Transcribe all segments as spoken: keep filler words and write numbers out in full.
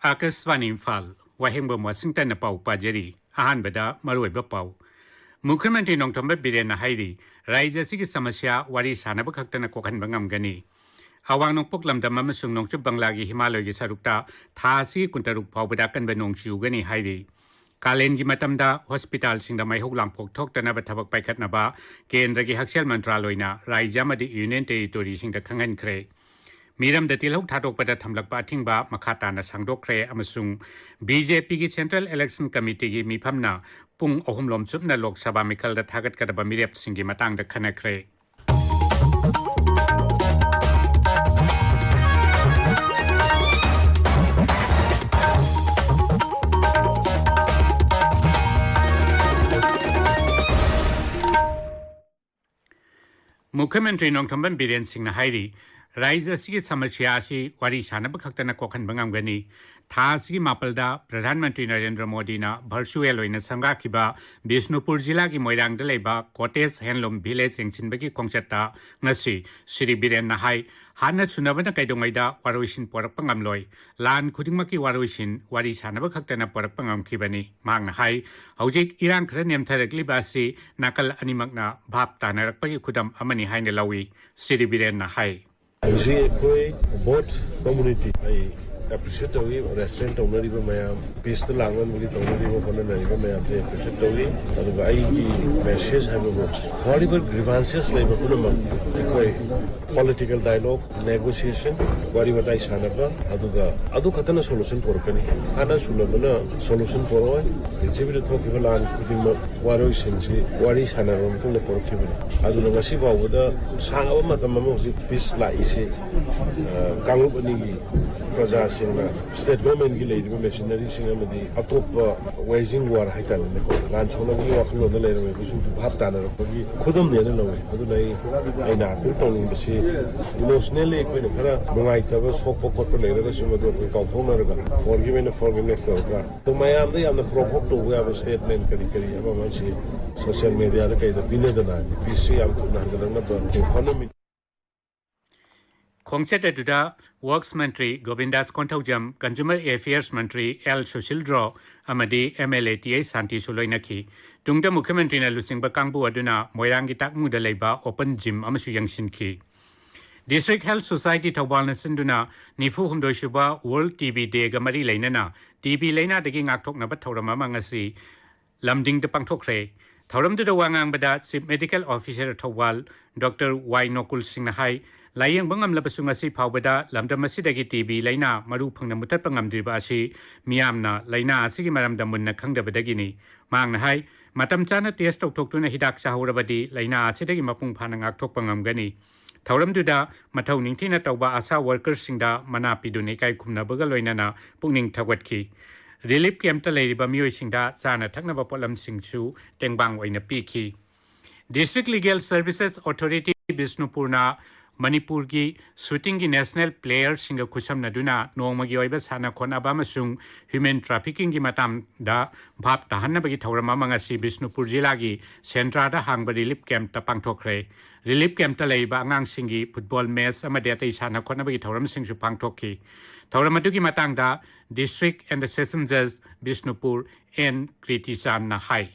ꯑꯥꯀꯥꯁꯕꯥꯅꯤ ꯏꯝꯐꯥꯜ, ꯋꯥꯍꯦꯡꯕꯝ ꯋꯥꯁꯤꯡꯇꯟꯅ ꯄꯥꯎ ꯄꯥꯖꯔꯤ꯫ ꯑꯍꯥꯟꯕꯗ ꯃꯔꯨꯑꯣꯏꯕ ꯄꯥꯎ꯫ ꯃꯨꯈ꯭ꯌ ꯃꯟꯇ꯭ꯔꯤ ꯅꯣꯡꯊꯣꯝꯕꯝ ꯕꯤꯔꯦꯟꯅ ꯍꯥꯏꯔꯤ, ꯔꯥꯖ꯭ꯌ ꯑꯁꯤꯒꯤ ꯁꯃꯁ꯭ꯌꯥ ꯋꯥꯔꯤ ꯁꯥꯅꯕ ꯈꯛꯇꯅ ꯀꯣꯛꯍꯟꯕ ꯉꯝꯒꯅꯤ꯫ ꯑꯋꯥꯡ ꯅꯣꯡꯄꯣꯛ ꯂꯝꯗꯝ ꯑꯃꯁꯨꯡ ꯅꯣꯡꯆꯨꯞ ꯕꯪꯂꯥꯒꯤ ꯍꯤꯃꯥꯂꯣꯏꯒꯤ ꯁꯔꯨꯛꯇ ꯊꯥ ꯑꯁꯤꯒꯤ ꯀꯨꯟꯇꯔꯨꯛ ꯐꯥꯎꯕꯗ ꯑꯀꯟꯕ ꯅꯣꯡ ꯆꯨꯒꯅꯤ ꯍꯥꯏꯔꯤ꯫ ꯀꯥꯂꯦꯟꯒꯤ ꯃꯇꯝꯗ ꯍꯣꯁꯄꯤꯇꯥꯜꯁꯤꯡꯗ ꯃꯩꯍꯧ ꯂꯥꯡꯄꯣꯛ ꯊꯣꯛꯇꯅꯕ ꯊꯕꯛ ꯄꯥꯏꯈꯠꯅꯕ ꯀꯦꯟꯗ꯭ꯔꯒꯤ ꯍꯛꯁꯦꯜ ꯃꯟꯇ꯭ꯔꯥꯂꯣꯏꯅ ꯔꯥꯖ꯭ꯌ ꯑꯃꯗꯤ ꯌꯨꯅꯤꯌꯟ ꯇꯦꯔꯤꯇꯣꯔꯤꯁꯤꯡꯗ ꯈꯪꯍꯟꯈ꯭ꯔꯦ꯫ ꯃꯤꯔꯝꯗ ꯇꯤꯜꯍꯧ ꯊꯥꯗꯣꯛꯄꯗ ꯊꯝꯂꯛꯄ ꯑꯊꯤꯡꯕ ꯃꯈꯥ ꯇꯥꯅ ꯁꯥꯡꯗꯣꯛꯈ꯭ꯔꯦ ꯑꯃꯁꯨꯡ ꯕꯤ ꯖꯦ ꯄꯤꯒꯤ ꯁꯦꯟꯇ꯭ꯔꯦꯜ ꯏꯂꯦꯛꯁꯟ ꯀꯃꯤꯇꯤꯒꯤ ꯃꯤꯐꯝꯅ ꯄꯨꯡ ꯑꯍꯨꯝꯂꯣꯝ ꯆꯨꯞꯅ ꯂꯣꯛ ꯁꯚꯥ ꯃꯤꯈꯜꯗ ꯊꯥꯒꯠꯀꯗꯕ ꯃꯤꯔꯦꯞꯁꯤꯡꯒꯤ ꯃꯇꯥꯡꯗ ꯈꯟꯅꯈ꯭ꯔꯦ꯫ ꯃꯨꯈ꯭ꯌ ꯃꯟꯇ꯭ꯔꯤ ꯅꯣꯡꯊꯣꯝꯕꯝ ꯕꯤꯔꯦꯟ ꯁꯤꯡꯅ ꯍꯥꯏꯔꯤ, ꯔꯥꯖ꯭ꯌ ꯑꯁꯤꯒꯤ ꯁꯃꯁ꯭ꯌꯥ ꯑꯁꯤ ꯋꯥꯔꯤ ꯁꯥꯅꯕ ꯈꯛꯇꯅ ꯀꯣꯛꯍꯟꯕ ꯉꯝꯒꯅꯤ꯫ ꯊꯥ ꯑꯁꯤꯒꯤ ꯃꯥꯄꯜꯗ ꯄ꯭ꯔꯙꯥꯟ ꯃꯟꯇ꯭ꯔꯤ ꯅꯔꯦꯟꯗ꯭ꯔ ꯃꯣꯗꯤꯅ ꯚꯔꯆꯨꯑꯦꯜ ꯑꯣꯏꯅ ꯁꯪꯒꯥꯈꯤꯕ ꯕꯤꯁꯅꯨꯄꯨꯔ ꯖꯤꯂꯥꯒꯤ ꯃꯣꯏꯔꯥꯡꯗ ꯂꯩꯕ ꯀꯣꯇꯦꯖ ꯍꯦꯟꯂꯨꯝ ꯚꯤꯂꯦꯖ ꯌꯦꯡꯁꯤꯟꯕꯒꯤ ꯈꯣꯡꯆꯠꯇ ꯉꯁꯤ ꯁ꯭ꯔꯤ ꯕꯤꯔꯦꯟꯅ ꯍꯥꯏ, ꯍꯥꯟꯅ ꯁꯨꯅꯕꯅ ꯀꯩꯗꯧꯉꯩꯗ ꯋꯥꯔꯣꯏꯁꯤꯟ ꯄꯣꯔꯛꯄ ꯉꯝꯂꯣꯏ꯫ ꯂꯥꯟ ꯈꯨꯗꯤꯡꯃꯛꯀꯤ ꯋꯥꯔꯣꯏꯁꯤꯟ ꯋꯥꯔꯤ ꯁꯥꯅꯕ ꯈꯛꯇꯅ ꯄꯣꯔꯛꯄ ꯉꯝꯈꯤꯕꯅꯤ꯫ ꯃꯍꯥꯛꯅ ꯍꯥꯏ, ꯍꯧꯖꯤꯛ ꯏꯔꯥꯡ ꯈꯔ ꯅꯦꯝꯊꯔꯛꯂꯤꯕ ꯑꯁꯤ ꯅꯥꯀꯜ ꯑꯅꯤꯃꯛꯅ ꯚꯥꯞ ꯇꯥꯅꯔꯛꯄꯒꯤ ꯈꯨꯗꯝ ꯑꯃꯅꯤ ꯍꯥꯏꯅ ꯂꯧꯏ꯫ ꯁ꯭ꯔꯤ ꯕꯤꯔꯦꯟꯅ ꯍꯥꯏ꯫ ꯍꯧꯖꯤꯛ ꯑꯩꯈꯣꯏ ꯕꯣꯠ ꯀꯝꯃꯨꯅꯤꯇꯤ ꯑꯩ ꯑꯦꯄ꯭ꯔꯤꯁꯤꯌꯦꯠ ꯇꯧꯏ, ꯔꯦꯁꯇ꯭ꯔꯦꯟ ꯇꯧꯅꯔꯤꯕ ꯃꯌꯥꯝ, ꯄꯤꯁꯇ ꯂꯥꯛꯅꯅꯕꯒꯤ ꯇꯧꯅꯔꯤꯕ ꯍꯣꯠꯅꯅꯔꯤꯕ ꯃꯌꯥꯝꯁꯦ ꯑꯦꯄ꯭ꯔꯤꯁꯤꯌꯦꯠ ꯇꯧꯏ꯫ ꯑꯗꯨꯒ ꯑꯩꯒꯤ ꯃꯦꯁꯦꯖ ꯍꯥꯏꯕꯕꯨ ꯋꯥꯔꯤꯕ ꯒ꯭ꯔꯤꯚꯥꯟꯁꯦꯁ ꯂꯩꯕ ꯄꯨꯝꯅꯃꯛ ꯑꯩꯈꯣꯏ ꯄꯣꯂꯤꯇꯤꯀꯦꯜ ꯗꯥꯏꯂꯣꯒ, ꯅꯦꯒꯣꯁꯤꯌꯦꯁꯟ, ꯋꯥꯔꯤ ꯋꯥꯇꯥꯏ ꯁꯥꯟꯅꯕ, ꯑꯗꯨꯒ ꯑꯗꯨ ꯈꯛꯇꯅ ꯁꯣꯂꯨꯁꯟ ꯄꯨꯔꯛꯀꯅꯤ꯫ ꯍꯥꯟꯅ ꯁꯨꯅꯕꯅ ꯁꯣꯂꯨꯁꯟ ꯄꯨꯔꯛꯑꯣꯏ꯫ ꯄ꯭ꯔꯤꯊꯤꯕꯤꯗ ꯊꯣꯛꯈꯤꯕ ꯂꯥꯟ ꯈꯨꯗꯤꯡꯃꯛ ꯋꯥꯔꯣꯏꯁꯤꯟꯁꯤ ꯋꯥꯔꯤ ꯁꯥꯟꯅꯔꯕ ꯃꯇꯨꯡꯗ ꯄꯨꯔꯛꯈꯤꯕꯅꯤ꯫ ꯑꯗꯨꯅ ꯉꯁꯤ ꯐꯥꯎꯕꯗ ꯁꯥꯡꯉꯕ ꯃꯇꯝ ꯑꯃ ꯍꯧꯖꯤꯛ ꯄꯤꯁ ꯂꯥꯛꯏꯁꯤ, ꯑ, ꯀꯥꯡꯂꯨꯞ ꯑꯅꯤꯒꯤ ꯄ꯭ꯔꯖꯥꯁꯤꯡꯅ ꯁ꯭ꯇꯦꯠ ꯒꯣꯔꯃꯦꯟꯒꯤ ꯂꯩꯔꯤꯕ ꯃꯦꯁꯤꯅꯔꯤꯁꯤꯡ ꯑꯃꯗꯤ ꯑꯇꯣꯞꯄ ꯋꯦꯖꯤꯡ ꯋꯥꯔ ꯍꯥꯏꯇꯥꯔꯦꯅꯦꯀꯣ, ꯂꯥꯟ ꯁꯣꯛꯅꯕꯒꯤ ꯋꯥꯈꯜꯂꯣꯟꯗ ꯂꯩꯔꯝꯃꯤꯕꯁꯤꯡꯁꯨ ꯚꯥꯞ ꯇꯥꯅꯔꯛꯄꯒꯤ ꯈꯨꯗꯝꯅꯦꯅ ꯂꯧꯏ꯫ ꯑꯗꯨꯅ ꯑꯩ, ꯑꯩꯅ ꯑꯥꯄꯤꯜ ꯇꯧꯅꯤꯡꯕꯁꯤ, ꯏꯃꯣꯁꯅꯦꯜꯂꯤ ꯑꯩꯈꯣꯏꯅ ꯈꯔ ꯅꯨꯡꯉꯥꯏꯇꯕ, ꯁꯣꯛꯄ ꯈꯣꯠꯄ ꯂꯩꯔꯒꯁꯨ ꯃꯗꯨ ꯑꯩꯈꯣꯏ ꯀꯥꯎꯊꯣꯛꯅꯔꯒ ꯐꯣꯔꯒꯤꯞ ꯑꯦꯟ ꯐꯣꯔꯒꯤꯞꯅꯦꯁ ꯇꯧꯔꯒ ꯑꯗꯨ ꯃꯌꯥꯝꯗ ꯌꯥꯝꯅ ꯄ꯭ꯔꯣꯚꯣꯛ ꯇꯧꯕ ꯌꯥꯕ ꯁ꯭ꯇꯦꯠꯃꯦꯟ ꯀꯔꯤ ꯀꯔꯤ ꯑꯃ ꯑꯃꯁꯤ ꯁꯣꯁꯤꯌꯦꯜ ꯃꯦꯗꯤꯌꯥꯗ ꯀꯩꯗ ꯄꯤꯅꯗꯅ ꯄꯤꯁꯁꯤ ꯌꯥꯝ ꯊꯨꯅ ꯍꯟꯖꯤꯜꯂꯛꯅꯕ ꯑꯩꯈꯣꯏ ꯍꯣꯠꯅꯃꯤꯟꯅ ꯈꯣꯡꯆꯠ ꯑꯗꯨꯗ Works ꯃꯟꯇ꯭ꯔꯤ ꯒꯣꯕꯤꯟꯗꯥꯁ ꯀꯣꯟꯊꯧꯖꯝ, Consumer Affairs ꯃꯟꯇ꯭ꯔꯤ ꯑꯦꯜ ꯁꯨꯁꯤꯜꯗ꯭ꯔꯣ ꯑꯃꯗꯤ M L A T H Shanti ꯂꯣꯏꯅꯈꯤ꯫ ꯇꯨꯡꯗ ꯃꯨꯈ꯭ꯌ ꯃꯟꯇ꯭ꯔꯤꯅ ꯂꯨꯆꯤꯡꯕ ꯀꯥꯡꯕꯨ ꯑꯗꯨꯅ ꯃꯣꯏꯔꯥꯡꯒꯤ ꯇꯥꯛꯃꯨꯗ ꯂꯩꯕ open gym ꯑꯃꯁꯨ ꯌꯦꯡꯁꯤꯟꯈꯤ꯫ District Health Society ꯊꯧꯕꯥꯜꯅ ꯁꯤꯟꯗꯨꯅ ꯅꯤꯐꯨ ꯍꯨꯝꯗꯣꯏ ꯁꯨꯕ World ꯇꯤ ꯕꯤ Day ꯒ ꯃꯔꯤ ꯂꯩꯅꯅ ꯇꯤ ꯕꯤ ꯂꯥꯏꯅꯥꯗꯒꯤ ꯉꯥꯛꯊꯣꯛꯅꯕ ꯊꯧꯔꯝ ꯑꯃ ꯉꯁꯤ ꯂꯝꯗꯤꯡꯗ ꯄꯥꯡꯊꯣꯛꯈ꯭ꯔꯦ꯫ ꯊꯧꯔꯝꯗꯨꯗ ꯋꯥ ꯉꯥꯡꯕꯗ Chief Medical Officer Thoubal doctor Y Nokul ꯁꯤꯡꯅ ꯍꯥꯏ, ꯂꯥꯌꯦꯡꯕ ꯉꯝꯂꯕꯁꯨ ꯉꯁꯤ ꯐꯥꯎꯕꯗ ꯂꯝꯗꯝ ꯑꯁꯤꯗꯒꯤ ꯇꯤ ꯕꯤ ꯂꯥꯏꯅꯥ ꯃꯔꯨ ꯐꯪꯅ ꯃꯨꯠꯊꯠꯄ ꯉꯝꯗ꯭ꯔꯤꯕ ꯑꯁꯤ ꯃꯤꯌꯥꯝꯅ ꯂꯥꯏꯅꯥ ꯑꯁꯤꯒꯤ ꯃꯔꯝꯗ ꯃꯨꯟꯅ ꯈꯪꯗꯕꯗꯒꯤꯅꯤ꯫ ꯃꯍꯥꯛꯅ ꯍꯥꯏ, ꯃꯇꯝ ꯆꯥꯅ test ꯇꯧꯊꯣꯛꯇꯨꯅ ꯍꯤꯗꯥꯛ ꯆꯥꯍꯧꯔꯕꯗꯤ ꯂꯥꯏꯅꯥ ꯑꯁꯤꯗꯒꯤ ꯃꯄꯨꯡ ꯐꯥꯅ ꯉꯥꯛꯊꯣꯛꯄ ꯉꯝꯒꯅꯤ꯫ ꯊꯧꯔꯝꯗꯨꯗ ꯃꯊꯧ ꯅꯤꯡꯊꯤꯅ ꯇꯧꯕ ꯑꯥꯁꯥ worker ꯁꯤꯡꯗ ꯃꯅꯥ ꯄꯤꯗꯨꯅ ꯏꯀꯥꯏ ꯈꯨꯝꯅꯕꯒ ꯂꯣꯏꯅꯅ ꯄꯨꯛꯅꯤꯡ ꯊꯧꯒꯠꯈꯤ꯫ Relief camp ꯇ ꯂꯩꯔꯤꯕ ꯃꯤꯑꯣꯏꯁꯤꯡꯗ ꯆꯥꯅ ꯊꯛꯅꯕ ꯄꯣꯠꯂꯝꯁꯤꯡꯁꯨ ꯇꯦꯡꯕꯥꯡ ꯑꯣꯏꯅ ꯄꯤꯈꯤ꯫ District Legal Services Authority ꯕꯤꯁꯅꯨꯄꯨꯔꯅ ꯃꯅꯤꯄꯨꯔꯒꯤ shooting ꯒꯤ national player ꯁꯤꯡꯒ ꯈꯨꯠꯁꯝꯅꯗꯨꯅ ꯅꯣꯡꯃꯒꯤ ꯑꯣꯏꯕ ꯁꯥꯟꯅ ꯈꯣꯠꯅꯕ ꯑꯃꯁꯨꯡ human trafficking ꯒꯤ ꯃꯇꯥꯡꯗ ꯚꯥꯞ ꯇꯥꯍꯟꯅꯕꯒꯤ ꯊꯧꯔꯝ ꯑꯃ ꯉꯁꯤ ꯕꯤꯁꯅꯨꯄꯨꯔ ꯖꯤꯂꯥꯒꯤ ꯁꯦꯟꯗ꯭ꯔꯥꯗ ꯍꯥꯡꯕ relief camp ꯇ ꯄꯥꯡꯊꯣꯛꯈ꯭ꯔꯦ꯫ Relief camp ꯇ ꯂꯩꯔꯤꯕ ꯑꯉꯥꯡꯁꯤꯡꯒꯤ football match ꯑꯃꯗꯤ ꯑꯇꯩ ꯁꯥꯟꯅ ꯈꯣꯠꯅꯕꯒꯤ ꯊꯧꯔꯝꯁꯤꯡꯁꯨ ꯄꯥꯡꯊꯣꯛꯈꯤ꯫ ꯊꯧꯔꯝ ꯑꯗꯨꯒꯤ ꯃꯇꯥꯡꯗ District and Session Judge Bishnupur N ꯀ꯭ꯔꯤꯇꯤꯆꯥꯟꯅ ꯍꯥꯏ꯫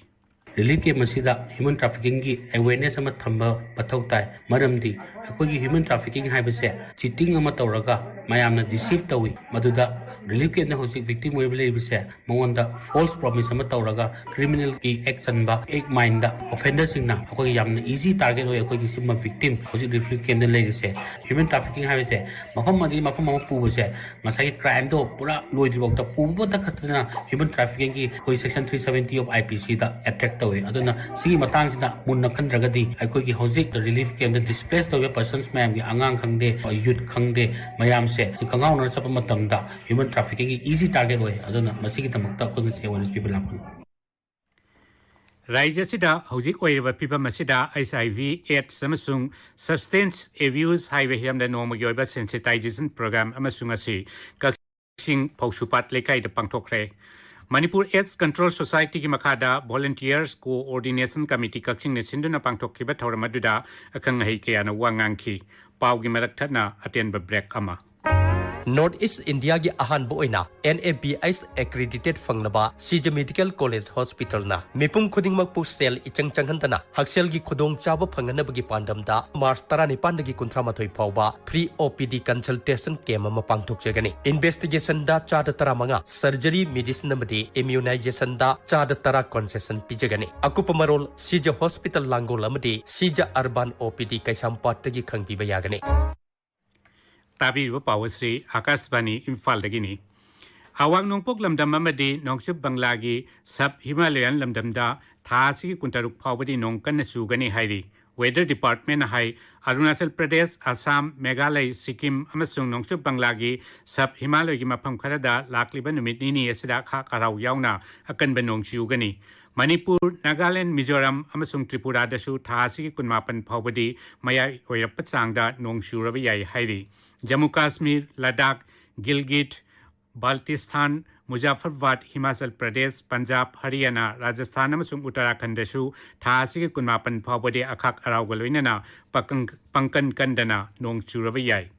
Relief camp ꯑꯁꯤꯗ human trafficking ꯒꯤ awareness ꯑꯃ ꯊꯝꯕ ꯃꯊꯧ ꯇꯥꯏ꯫ ꯃꯔꯝꯗꯤ ꯑꯩꯈꯣꯏꯒꯤ human trafficking ꯍꯥꯏꯕꯁꯦ cheating ꯑꯃ ꯇꯧꯔꯒ ꯃꯌꯥꯝꯅ deceive ꯇꯧꯏ꯫ ꯃꯗꯨꯗ relief camp ꯇ ꯍꯧꯖꯤꯛ victim ꯑꯣꯏꯕ ꯂꯩꯔꯤꯕꯁꯦ ꯃꯉꯣꯟꯗ false promise ꯑꯃ ꯇꯧꯔꯒ criminal ꯒꯤ act ꯆꯟꯕ, act mind ꯗ offender ꯁꯤꯡꯅ ꯑꯩꯈꯣꯏꯒꯤ ꯌꯥꯝꯅ easy target ꯑꯣꯏ꯫ ꯑꯩꯈꯣꯏꯒꯤ ꯁꯤꯒꯨꯝꯕ victim ꯍꯧꯖꯤꯛ relief camp ꯇ ꯂꯩꯔꯤꯁꯦ꯫ Human trafficking ꯍꯥꯏꯕꯁꯦ ꯃꯐꯝ ꯑꯃꯗꯒꯤ ꯃꯐꯝ ꯑꯃ ꯄꯨꯕꯁꯦ ꯉꯁꯥꯏꯒꯤ crime ꯗꯣ ꯄꯨꯔꯥ ꯂꯣꯏꯗ꯭ꯔꯤꯐꯥꯎꯗ ꯄꯨꯕꯇ ꯈꯛꯇꯅ human trafficking ꯒꯤ ꯑꯩꯈꯣꯏ section three seventy of I P C the attract ꯇꯧꯏ꯫ ꯑꯗꯨꯅ ꯁꯤꯒꯤ ꯃꯇꯥꯡꯁꯤꯗ ꯃꯨꯟꯅ ꯈꯟꯗ꯭ꯔꯒꯗꯤ ꯑꯩꯈꯣꯏꯒꯤ ꯍꯧꯖꯤꯛ relief camp ꯇ displace ꯇꯧꯔꯤꯕ persons ꯃꯌꯥꯝꯒꯤ, ꯑꯉꯥꯡ ꯈꯪꯗꯦ, youth ꯈꯪꯗꯦ, ꯃꯌꯥꯝꯁꯦ ꯁꯤ ꯈꯪꯍꯧꯅꯅ ꯆꯠꯄ ꯃꯇꯝꯗ human trafficking ꯒꯤ easy target ꯑꯣꯏ꯫ ꯑꯗꯨꯅ ꯃꯁꯤꯒꯤꯗꯃꯛꯇ ꯑꯩꯈꯣꯏ ꯉꯁꯤ awareness ꯄꯤꯕ ꯂꯥꯛꯄꯅꯤ꯫ ꯔꯥꯖ꯭ꯌ ꯑꯁꯤꯗ ꯍꯧꯖꯤꯛ ꯑꯣꯏꯔꯤꯕ ꯐꯤꯕꯝ ꯑꯁꯤꯗ H I V, AIDS ꯑꯃꯁꯨꯡ substance abuse ꯍꯥꯏꯕ ꯍꯤꯔꯝꯗ ꯅꯣꯡꯃꯒꯤ ꯑꯣꯏꯕ sensitization program ꯑꯃꯁꯨ ꯉꯁꯤ ꯀꯛꯆꯤꯡ ꯐꯧꯁꯨꯄꯥꯠ ꯂꯩꯀꯥꯏꯗ ꯄꯥꯡꯊꯣꯛꯈ꯭ꯔꯦ꯫ ꯃꯅꯤꯄꯨꯔ AIDS Control Societyꯒꯤ ꯃꯈꯥꯗ Volunteers Coordination Committee ꯀꯛꯆꯤꯡꯅ ꯁꯤꯟꯗꯨꯅ ꯄꯥꯡꯊꯣꯛꯈꯤꯕ ꯊꯧꯔꯝ ꯑꯗꯨꯗ ꯑꯈꯪ ꯑꯍꯩ ꯀꯌꯥꯅ ꯋꯥ ꯉꯥꯡꯈꯤ꯫ ꯄꯥꯎꯒꯤ ꯃꯔꯛ ꯊꯠꯅ ꯑꯇꯦꯟꯕ break ꯑꯃ꯫ North East Indiaꯒꯤ ꯑꯍꯥꯟꯕ ꯑꯣꯏꯅ N A B I S accredited ꯐꯪꯂꯕ ꯁꯤꯖ Medical College Hospitalꯅ ꯃꯤꯄꯨꯝ ꯈꯨꯗꯤꯡꯃꯛꯄꯨ ꯁꯦꯜ ꯏꯆꯪ ꯆꯪꯍꯟꯗꯅ ꯍꯛꯁꯦꯜꯒꯤ ꯈꯨꯗꯣꯡꯆꯥꯕ ꯐꯪꯍꯟꯅꯕꯒꯤ ꯄꯥꯟꯗꯝꯗ March ꯇꯔꯥꯅꯤꯄꯥꯟꯗꯒꯤ ꯀꯨꯟꯊ꯭ꯔꯥ ꯃꯥꯊꯣꯏ ꯐꯥꯎꯕ free O P D consultation camp ꯑꯃ ꯄꯥꯡꯊꯣꯛꯆꯒꯅꯤ꯫ Investigationꯗ ꯆꯥꯗ ꯇꯔꯥꯃꯉꯥ, surgery, medicine ꯑꯃꯗꯤ immunizationꯗ ꯆꯥꯗ ꯇꯔꯥ concession ꯄꯤꯖꯒꯅꯤ꯫ ꯑꯀꯨꯞꯄ ꯃꯔꯣꯜ ꯁꯤꯖ Hospital ꯂꯥꯡꯒꯣꯜ ꯑꯃꯗꯤ ꯁꯤꯖ Urban O P D ꯀꯩꯁꯥꯝꯄꯥꯠꯇꯒꯤ ꯈꯪꯕꯤꯕ ꯌꯥꯒꯅꯤ꯫ ꯇꯥꯕꯤꯔꯤꯕ ꯄꯥꯎ ꯑꯁꯤ ꯑꯥꯀꯥꯁꯕꯥꯅꯤ ꯏꯝꯐꯥꯜꯗꯒꯤꯅꯤ꯫ ꯑꯋꯥꯡ ꯅꯣꯡꯄꯣꯛ ꯂꯝꯗꯝ ꯑꯃꯗꯤ ꯅꯣꯡꯆꯨꯞ ꯕꯪꯂꯥꯒꯤ sub Himalayan ꯂꯝꯗꯝꯗ ꯊꯥ ꯑꯁꯤꯒꯤ ꯀꯨꯟꯇꯔꯨꯛ ꯐꯥꯎꯕꯗꯤ ꯅꯣꯡ ꯀꯟꯅ ꯆꯨꯒꯅꯤ ꯍꯥꯏꯔꯤ꯫ Weather Departmentꯅ ꯍꯥꯏ, ꯑꯔꯨꯅꯥꯆꯜ ꯄ꯭ꯔꯗꯦꯁ, ꯑꯁꯥꯝ, ꯃꯦꯘꯥꯂꯩ, ꯁꯤꯛꯀꯤꯝ ꯑꯃꯁꯨꯡ ꯅꯣꯡꯆꯨꯞ ꯕꯪꯂꯥꯒꯤ sub Himalayaꯒꯤ ꯃꯐꯝ ꯈꯔꯗ ꯂꯥꯛꯂꯤꯕ ꯅꯨꯃꯤꯠ ꯅꯤꯅꯤ ꯑꯁꯤꯗ ꯑꯈꯥꯛ ꯑꯔꯥꯎ ꯌꯥꯎꯅ ꯑꯀꯟꯕ ꯅꯣꯡ ꯆꯨꯒꯅꯤ꯫ ꯃꯅꯤꯄꯨꯔ, ꯅꯥꯒꯥꯂꯦꯟ, ꯃꯤꯖꯣꯔꯥꯝ ꯑꯃꯁꯨꯡ ꯇ꯭ꯔꯤꯄꯨꯔꯥꯗꯁꯨ ꯊꯥ ꯑꯁꯤꯒꯤ ꯀꯨꯟꯃꯥꯄꯟ ꯐꯥꯎꯕꯗꯤ ꯃꯌꯥꯏ ꯑꯣꯏꯔꯞꯄ ꯆꯥꯡꯗ ꯅꯣꯡ ꯆꯨꯔꯕ ꯌꯥꯏ ꯍꯥꯏꯔꯤ꯫ ꯖꯝꯃꯨ ꯀꯥꯁꯃꯤꯔ, ꯂꯗꯥꯈ, ꯒꯤꯜꯒꯤꯠ, ꯕꯥꯜꯇꯤꯁꯊꯥꯟ, ꯃꯨꯖꯥꯐꯔꯕꯥꯗ, ꯍꯤꯃꯥꯆꯜ ꯄ꯭ꯔꯗꯦꯁ, ꯄꯟꯖꯥꯕ, ꯍꯔꯤꯌꯥꯅꯥ, ꯔꯥꯖꯁꯊꯥꯟ ꯑꯃꯁꯨꯡ ꯎꯠꯇꯔꯥꯈꯟꯗꯁꯨ ꯊꯥ ꯑꯁꯤꯒꯤ ꯀꯨꯟꯃꯥꯄꯟ ꯐꯥꯎꯕꯗꯤ ꯑꯈꯥꯛ ꯑꯔꯥꯎꯒ ꯂꯣꯏꯅꯅ ꯄꯀꯪ-, ꯄꯪꯀꯟ ꯀꯟꯗꯅ ꯅꯣꯡ ꯆꯨꯔꯕ ꯌꯥꯏ꯫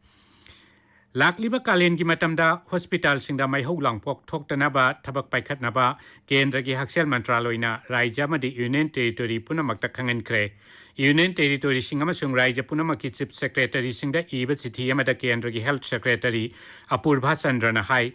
ꯂꯥꯛꯂꯤꯕ ꯀꯥꯂꯦꯟꯒꯤ ꯃꯇꯝꯗ ꯍꯣꯁꯄꯤꯇꯥꯜꯁꯤꯡꯗ ꯃꯩꯍꯧ ꯂꯥꯡꯄꯣꯛ ꯊꯣꯛꯇꯅꯕ ꯊꯕꯛ ꯄꯥꯏꯈꯠꯅꯕ ꯀꯦꯟꯗ꯭ꯔꯒꯤ ꯍꯛꯁꯦꯜ ꯃꯟꯇ꯭ꯔꯥꯂꯣꯏꯅ ꯔꯥꯖ꯭ꯌ ꯑꯃꯗꯤ Union Territory ꯄꯨꯝꯅꯃꯛꯇ ꯈꯪꯍꯟꯈ꯭ꯔꯦ꯫ Union Territoryꯁꯤꯡ ꯑꯃꯁꯨꯡ ꯔꯥꯖ꯭ꯌ ꯄꯨꯝꯅꯃꯛꯀꯤ Chief Secretaryꯁꯤꯡꯗ ꯏꯕ ꯆꯤꯊꯤ ꯑꯃꯗ ꯀꯦꯟꯗ꯭ꯔꯒꯤ Health Secretary ꯑꯄꯨꯔꯚꯥ ꯆꯟꯗ꯭ꯔꯅ ꯍꯥꯏ,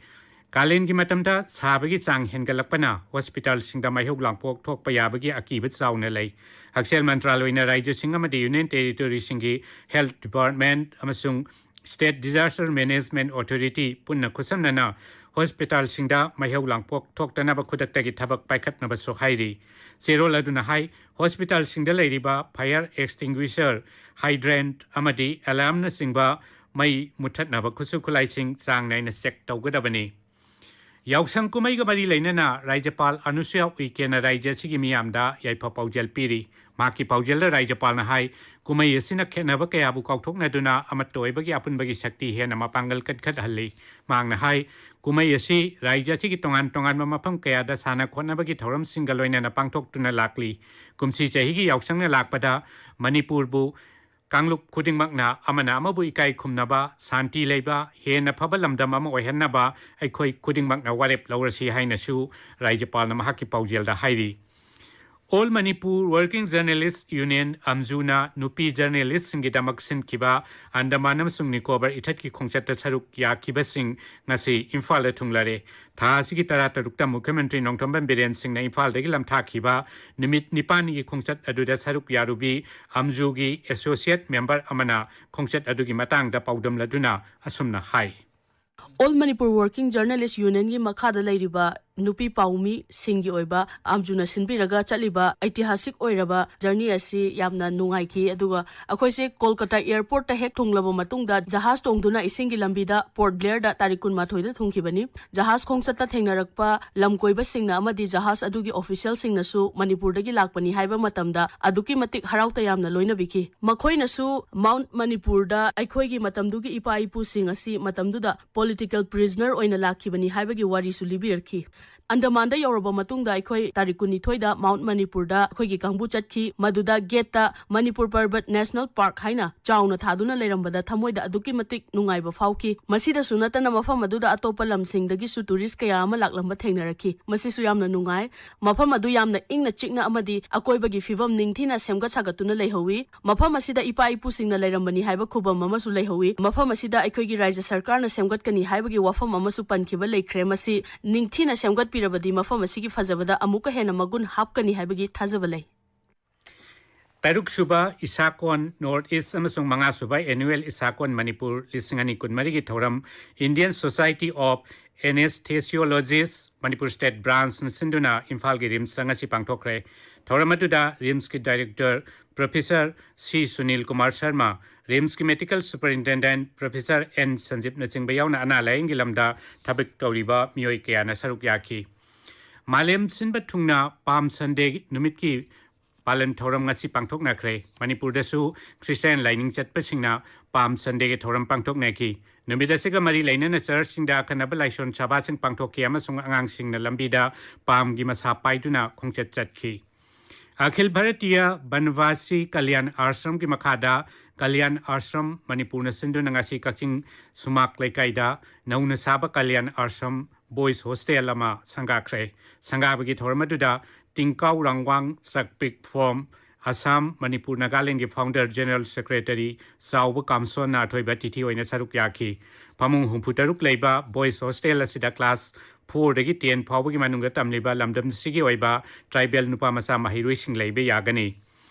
ꯀꯥꯂꯦꯟꯒꯤ ꯃꯇꯝꯗ ꯁꯥꯕꯒꯤ ꯆꯥꯡ ꯍꯦꯟꯒꯠꯂꯛꯄꯅ ꯍꯣꯁꯄꯤꯇꯥꯜꯁꯤꯡꯗ ꯃꯩꯍꯧ ꯂꯥꯡꯄꯣꯛ ꯊꯣꯛꯄ ꯌꯥꯕꯒꯤ ꯑꯀꯤꯕ ꯆꯥꯎꯅ ꯂꯩ꯫ ꯍꯛꯁꯦꯜ ꯃꯟꯇ꯭ꯔꯥꯂꯣꯏꯅ ꯔꯥꯖ꯭ꯌꯁꯤꯡ ꯑꯃꯗꯤ Union Territoryꯁꯤꯡꯒꯤ Health Department ꯑꯃꯁꯨꯡ State Disaster Management Authority ꯄꯨꯟꯅ ꯈꯨꯠꯁꯝꯅꯅ ꯍꯣꯁꯄꯤꯇꯥꯜꯁꯤꯡꯗ ꯃꯩꯍꯧ ꯂꯥꯡꯄꯣꯛ ꯊꯣꯛꯇꯅꯕ ꯈꯨꯗꯛꯇꯒꯤ ꯊꯕꯛ ꯄꯥꯏꯈꯠꯅꯕꯁꯨ ꯍꯥꯏꯔꯤ꯫ ꯆꯦꯔꯣꯜ ꯑꯗꯨꯅ ꯍꯥꯏ, ꯍꯣꯁꯄꯤꯇꯥꯜꯁꯤꯡꯗ ꯂꯩꯔꯤꯕ fire extinguisher, hydrant ꯑꯃꯗꯤ alarmꯅꯆꯤꯡꯕ ꯃꯩ ꯃꯨꯊꯠꯅꯕ ꯈꯨꯠꯁꯨ ꯈꯨꯠꯂꯥꯏꯁꯤꯡ ꯆꯥꯡ ꯅꯥꯏꯅ check ꯇꯧꯒꯗꯕꯅꯤ꯫ ꯌꯥꯎꯁꯪ ꯀꯨꯝꯍꯩꯒ ꯃꯔꯤ ꯂꯩꯅꯅ ꯔꯥꯖ꯭ꯌꯄꯥꯜ ꯑꯅꯨꯁꯨꯌꯥ ꯎꯏꯀꯦꯅ ꯔꯥꯖ꯭ꯌ ꯑꯁꯤꯒꯤ ꯃꯤꯌꯥꯝꯗ ꯌꯥꯏꯐ ꯄꯥꯎꯖꯦꯜ ꯄꯤꯔꯤ꯫ ꯃꯍꯥꯛꯀꯤ ꯄꯥꯎꯖꯦꯜꯗ ꯔꯥꯖ꯭ꯌꯄꯥꯜꯅ ꯍꯥꯏ, ꯀꯨꯝꯍꯩ ꯑꯁꯤꯅ ꯈꯦꯠꯅꯕ ꯀꯌꯥꯕꯨ ꯀꯥꯎꯊꯣꯛꯅꯗꯨꯅ ꯑꯃꯠꯇ ꯑꯣꯏꯕꯒꯤ ꯑꯄꯨꯟꯕꯒꯤ ꯁꯛꯇꯤ ꯍꯦꯟꯅ ꯃꯄꯥꯡꯒꯜ ꯀꯟꯈꯠꯍꯜꯂꯤ꯫ ꯃꯍꯥꯛꯅ ꯍꯥꯏ, ꯀꯨꯝꯍꯩ ꯑꯁꯤ ꯔꯥꯖ꯭ꯌ ꯑꯁꯤꯒꯤ ꯇꯣꯉꯥꯟ ꯇꯣꯉꯥꯟꯕ ꯃꯐꯝ ꯀꯌꯥꯗ ꯁꯥꯟꯅ ꯈꯣꯠꯅꯕꯒꯤ ꯊꯧꯔꯝꯁꯤꯡꯒ ꯂꯣꯏꯅꯅ ꯄꯥꯡꯊꯣꯛꯇꯨꯅ ꯂꯥꯛꯂꯤ꯫ ꯀꯨꯝꯁꯤ ꯆꯍꯤꯒꯤ ꯌꯥꯎꯁꯪꯅ ꯂꯥꯛꯄꯗ ꯃꯅꯤꯄꯨꯔꯕꯨ ꯀꯥꯡꯂꯨꯞ ꯈꯨꯗꯤꯡꯃꯛꯅ ꯑꯃꯅ ꯑꯃꯕꯨ ꯏꯀꯥꯏ ꯈꯨꯝꯅꯕ, ꯁꯥꯟꯇꯤ ꯂꯩꯕ, ꯍꯦꯟꯅ ꯐꯕ ꯂꯝꯗꯝ ꯑꯃ ꯑꯣꯏꯍꯟꯅꯕ ꯑꯩꯈꯣꯏ ꯈꯨꯗꯤꯡꯃꯛꯅ ꯋꯥꯔꯦꯞ ꯂꯧꯔꯁꯤ ꯍꯥꯏꯅꯁꯨ ꯔꯥꯖ꯭ꯌꯄꯥꯜꯅ ꯃꯍꯥꯛꯀꯤ ꯄꯥꯎꯖꯦꯜꯗ ꯍꯥꯏꯔꯤ꯫ All Manipur Working Journalist Union, ꯑꯝꯖꯨꯅ ꯅꯨꯄꯤ ꯖꯔꯅꯦꯂꯤꯁꯁꯤꯡꯒꯤꯗꯃꯛ ꯁꯤꯟꯈꯤꯕ ꯑꯟꯗꯃꯥꯟ ꯑꯃꯁꯨꯡ ꯅꯤꯀꯣꯕꯔ ꯏꯊꯠꯀꯤ ꯈꯣꯡꯆꯠꯇ ꯁꯔꯨꯛ ꯌꯥꯈꯤꯕꯁꯤꯡ ꯉꯁꯤ ꯏꯝꯐꯥꯜꯗ ꯊꯨꯡꯂꯔꯦ꯫ ꯊꯥ ꯑꯁꯤꯒꯤ ꯇꯔꯥꯇꯔꯨꯛꯇ ꯃꯨꯈ꯭ꯌ ꯃꯟꯇ꯭ꯔꯤ ꯅꯣꯡꯊꯣꯝꯕꯝ ꯕꯤꯔꯦꯟ ꯁꯤꯡꯅ ꯏꯝꯐꯥꯜꯗꯒꯤ ꯂꯝꯊꯥꯈꯤꯕ ꯅꯨꯃꯤꯠ ꯅꯤꯄꯥꯟꯒꯤ ꯈꯣꯡꯆꯠ ꯑꯗꯨꯗ ꯁꯔꯨꯛ ꯌꯥꯔꯨꯕꯤ ꯑꯝꯖꯨꯒꯤ ꯑꯦꯁꯣꯁꯤꯌꯦꯠ ꯃꯦꯝꯕꯔ ꯑꯃꯅ ꯈꯣꯡꯆꯠ ꯑꯗꯨꯒꯤ ꯃꯇꯥꯡꯗ ꯄꯥꯎꯗꯝꯂꯗꯨꯅ ꯑꯁꯨꯝꯅ ꯍꯥꯏ꯫ All Manipur Working Journalist Union ꯒꯤ ꯃꯈꯥꯗ ꯂꯩꯔꯤꯕ ꯅꯨꯄꯤ ꯄꯥꯎꯃꯤꯁꯤꯡꯒꯤ ꯑꯣꯏꯕ ꯑꯝꯖꯨꯅ ꯁꯤꯟꯕꯤꯔꯒ ꯆꯠꯂꯤꯕ ꯑꯩꯇꯤꯍꯥꯁꯤꯛ ꯑꯣꯏꯔꯕ ꯖꯔꯅꯤ ꯑꯁꯤ ꯌꯥꯝꯅ ꯅꯨꯡꯉꯥꯏꯈꯤ꯫ ꯑꯗꯨꯒ ꯑꯩꯈꯣꯏꯁꯦ ꯀꯣꯜꯀꯇꯥ ꯑꯦꯌꯔꯄꯣꯔꯠꯇ ꯍꯦꯛ ꯊꯨꯡꯂꯕ ꯃꯇꯨꯡꯗ ꯖꯍꯥꯖ ꯇꯣꯡꯗꯨꯅ ꯏꯁꯤꯡꯒꯤ ꯂꯝꯕꯤꯗ ꯄꯣꯔꯠ ꯕ꯭ꯂꯦꯌꯔꯗ ꯇꯥꯔꯤꯛ ꯀꯨꯟꯃꯥꯊꯣꯏꯗ ꯊꯨꯡꯈꯤꯕꯅꯤ꯫ ꯖꯍꯥꯖ ꯈꯣꯡꯆꯠꯇ ꯊꯦꯡꯅꯔꯛꯄ ꯂꯝ ꯀꯣꯏꯕꯁꯤꯡꯅ ꯑꯃꯗꯤ ꯖꯍꯥꯖ ꯑꯗꯨꯒꯤ ꯑꯣꯐꯤꯁꯤꯌꯦꯜꯁꯤꯡꯅꯁꯨ ꯃꯅꯤꯄꯨꯔꯗꯒꯤ ꯂꯥꯛꯄꯅꯤ ꯍꯥꯏꯕ ꯃꯇꯝꯗ ꯑꯗꯨꯛꯀꯤ ꯃꯇꯤꯛ ꯍꯔꯥꯎ ꯇꯌꯥꯝꯅ ꯂꯣꯏꯅꯕꯤꯈꯤ꯫ ꯃꯈꯣꯏꯅꯁꯨ ꯃꯥꯎꯟꯠ ꯃꯅꯤꯄꯨꯔꯗ ꯑꯩꯈꯣꯏꯒꯤ ꯃꯇꯝꯗꯨꯒꯤ ꯏꯄꯥ ꯏꯄꯨꯁꯤꯡ ꯑꯁꯤ ꯃꯇꯝꯗꯨꯗ ꯄꯣꯂꯤꯇꯤꯀꯦꯜ ꯄ꯭ꯔꯤꯖꯅꯔ ꯑꯣꯏꯅ ꯂꯥꯛꯈꯤꯕꯅꯤ ꯍꯥꯏꯕꯒꯤ ꯋꯥꯔꯤꯁꯨ ꯂꯤꯕꯤꯔꯛꯈꯤ꯫ ꯑꯟꯗꯃꯥꯟꯗ ꯌꯧꯔꯕ ꯃꯇꯨꯡꯗ ꯑꯩꯈꯣꯏ ꯇꯥꯔꯤꯛ ꯀꯨꯟꯅꯤꯊꯣꯏꯗ ꯃꯥꯎꯟꯠ ꯃꯅꯤꯄꯨꯔꯗ ꯑꯩꯈꯣꯏꯒꯤ ꯀꯥꯡꯕꯨ ꯆꯠꯈꯤ꯫ ꯃꯗꯨꯗ ꯒꯦꯠꯇ ꯃꯅꯤꯄꯨꯔ ꯄꯔꯕꯠ ꯅꯦꯁꯅꯦꯜ ꯄꯥꯔꯛ ꯍꯥꯏꯅ ꯆꯥꯎꯅ ꯊꯥꯗꯨꯅ ꯂꯩꯔꯝꯕꯗ ꯊꯃꯣꯏꯗ ꯑꯗꯨꯛꯀꯤ ꯃꯇꯤꯛ ꯅꯨꯡꯉꯥꯏꯕ ꯐꯥꯎꯈꯤ꯫ ꯃꯁꯤꯗꯁꯨ ꯅꯠꯇꯅ ꯃꯐꯝ ꯑꯗꯨꯗ ꯑꯇꯣꯞꯄ ꯂꯝꯁꯤꯡꯗꯒꯤꯁꯨ ꯇꯨꯔꯤꯁ ꯀꯌꯥ ꯑꯃ ꯂꯥꯛꯂꯝꯕ ꯊꯦꯡꯅꯔꯛꯈꯤ꯫ ꯃꯁꯤꯁꯨ ꯌꯥꯝꯅ ꯅꯨꯡꯉꯥꯏ꯫ ꯃꯐꯝ ꯑꯗꯨ ꯌꯥꯝꯅ ꯏꯪꯅ ꯆꯤꯛꯅ ꯑꯃꯗꯤ ꯑꯀꯣꯏꯕꯒꯤ ꯐꯤꯕꯝ ꯅꯤꯡꯊꯤꯅ ꯁꯦꯝꯒꯠ ꯁꯥꯒꯠꯇꯨꯅ ꯂꯩꯍꯧꯋꯤ꯫ ꯃꯐꯝ ꯑꯁꯤꯗ ꯏꯄꯥ ꯏꯄꯨꯁꯤꯡꯅ ꯂꯩꯔꯝꯕꯅꯤ ꯍꯥꯏꯕ ꯈꯨꯕꯝ ꯑꯃꯁꯨ ꯂꯩꯍꯧꯋꯤ꯫ ꯃꯐꯝ ꯑꯁꯤꯗ ꯑꯩꯈꯣꯏꯒꯤ ꯔꯥꯖ꯭ꯌ ꯁꯔꯀꯥꯔꯅ ꯁꯦꯝꯒꯠꯀꯅꯤ ꯍꯥꯏꯕꯒꯤ ꯋꯥꯐꯝ ꯑꯃꯁꯨ ꯄꯟꯈꯤꯕ ꯂꯩꯈ꯭ꯔꯦ꯫ ꯃꯁꯤ ꯅꯤꯡꯊꯤꯅ ꯁꯦꯝꯒꯠꯄꯤꯔꯕꯗꯤ ꯃꯐꯝ ꯑꯁꯤꯒꯤ ꯐꯖꯕꯗ ꯑꯃꯨꯛꯀ ꯍꯦꯟꯅ ꯃꯒꯨꯟ ꯍꯥꯞꯀꯅꯤ ꯍꯥꯏꯕꯒꯤ ꯊꯥꯖꯕ ꯂꯩ꯫ ꯇꯔꯨꯛꯁꯨꯕ ꯏꯁꯥꯀꯣꯟ ꯅꯣꯔꯠ ꯏꯁ ꯑꯃꯁꯨꯡ ꯃꯉꯥꯁꯨꯕ ꯑꯦꯅꯨꯋꯦꯜ ꯏꯁꯥꯀꯣꯟ ꯃꯅꯤꯄꯨꯔ ꯂꯤꯁꯤꯡ ꯑꯅꯤ ꯀꯨꯟꯃꯔꯤꯒꯤ ꯊꯧꯔꯝ Indian Society of anaesthesiologists Manipur state ꯕ꯭ꯔꯥꯟꯁꯅ ꯁꯤꯟꯗꯨꯅ ꯏꯝꯐꯥꯜꯒꯤ ꯔꯤꯝꯁꯇ ꯉꯁꯤ ꯄꯥꯡꯊꯣꯛꯈ꯭ꯔꯦ꯫ ꯊꯧꯔꯝ ꯑꯗꯨꯗ ꯔꯤꯝꯁꯀꯤ director professor C Sunil Kumar Sharma, ꯔꯤꯝꯁꯀꯤ ꯃꯦꯗꯤꯀꯦꯜ ꯁꯨꯄꯔꯤꯟꯇꯦꯟꯗꯦꯟꯠ ꯄ꯭ꯔꯣꯐꯦꯁꯔ ꯑꯦꯟ ꯁꯟꯖꯤꯞꯅꯆꯤꯡꯕ ꯌꯥꯎꯅ ꯑꯅꯥ ꯂꯥꯌꯦꯡꯒꯤ ꯂꯝꯗ ꯊꯕꯛ ꯇꯧꯔꯤꯕ ꯃꯤꯑꯣꯏ ꯀꯌꯥꯅ ꯁꯔꯨꯛ ꯌꯥꯈꯤ꯫ ꯃꯥꯂꯦꯝ ꯁꯤꯟꯕ ꯊꯨꯡꯅ ꯄꯥꯝ ꯁꯟꯗꯦ ꯅꯨꯃꯤꯠꯀꯤ ꯄꯥꯂꯟ ꯊꯧꯔꯝ ꯉꯁꯤ ꯄꯥꯡꯊꯣꯛꯅꯈ꯭ꯔꯦ꯫ ꯃꯅꯤꯄꯨꯔꯗꯁꯨ ꯈ꯭ꯔꯤꯁꯇꯤꯌꯥꯟ ꯂꯥꯏꯅꯤꯡ ꯆꯠꯄꯁꯤꯡꯅ ꯄꯥꯝ ꯁꯟꯗꯦꯒꯤ ꯊꯧꯔꯝ ꯄꯥꯡꯊꯣꯛꯅꯈꯤ꯫ ꯅꯨꯃꯤꯠ ꯑꯁꯤꯒ ꯃꯔꯤ ꯂꯩꯅꯅ ꯆꯔꯆꯁꯤꯡꯗ ꯑꯈꯟꯅꯕ ꯂꯥꯏꯁꯣꯟ ꯁꯚꯥꯁꯤꯡ ꯄꯥꯡꯊꯣꯛꯈꯤ ꯑꯃꯁꯨꯡ ꯑꯉꯥꯡꯁꯤꯡꯅ ꯂꯝꯕꯤꯗ ꯄꯥꯝꯒꯤ ꯃꯁꯥ ꯄꯥꯏꯗꯨꯅ ꯈꯣꯡꯆꯠ ꯆꯠꯈꯤ꯫ ꯑꯈꯤꯜ ꯚꯥꯔꯇꯤꯌ ꯕꯟꯋꯥꯁꯤ ꯀꯜꯌꯥꯟ ꯑꯥꯁ꯭ꯔꯝꯒꯤ ꯃꯈꯥꯗ ꯀꯜꯌꯥꯟ ꯑꯥꯁ꯭ꯔꯝ ꯃꯅꯤꯄꯨꯔꯅ ꯁꯤꯟꯗꯨꯅ ꯉꯁꯤ ꯀꯛꯆꯤꯡ ꯁꯨꯃꯥꯛ ꯂꯩꯀꯥꯏꯗ ꯅꯧꯅ ꯁꯥꯕ ꯀꯜꯌꯥꯟ ꯑꯥꯁ꯭ꯔꯝ ꯕꯣꯏꯁ ꯍꯣꯁꯇꯦꯜ ꯑꯃ ꯁꯪꯒꯥꯈ꯭ꯔꯦ꯫ ꯁꯪꯒꯥꯕꯒꯤ ꯊꯧꯔꯝ ꯑꯗꯨꯗ ꯇꯤꯡꯀꯥꯎ ꯔꯥꯡꯋꯥꯡ ꯆꯛꯄꯤꯛ ꯐꯣꯝ, ꯑꯁꯥꯝ, ꯃꯅꯤꯄꯨꯔ, ꯅꯥꯒꯥꯂꯦꯟꯒꯤ ꯐꯥꯎꯟꯗꯔ ꯖꯦꯅꯔꯦꯜ ꯁꯦꯀ꯭ꯔꯦꯇꯔꯤ ꯆꯥꯎꯕ ꯀꯥꯝꯁꯣꯟꯅ ꯑꯊꯣꯏꯕ ꯇꯤꯊꯤ ꯑꯣꯏꯅ ꯁꯔꯨꯛ ꯌꯥꯈꯤ꯫ ꯐꯃꯨꯡ ꯍꯨꯝꯐꯨ ꯇꯔꯨꯛ ꯂꯩꯕ ꯕꯣꯏꯁ ꯍꯣꯁꯇꯦꯜ ꯑꯁꯤꯗ ꯀ꯭ꯂꯥꯁ ꯐꯣꯔꯗꯒꯤ ꯇꯦꯟ ꯐꯥꯎꯕꯒꯤ ꯃꯅꯨꯡꯗ ꯇꯝꯂꯤꯕ ꯂꯝꯗꯝꯁꯤꯒꯤ ꯑꯣꯏꯕ ꯇ꯭ꯔꯥꯏꯕꯦꯜ ꯅꯨꯄꯥ ꯃꯆꯥ ꯃꯍꯩꯔꯣꯏꯁꯤꯡ ꯂꯩꯕ ꯌꯥꯒꯅꯤ꯫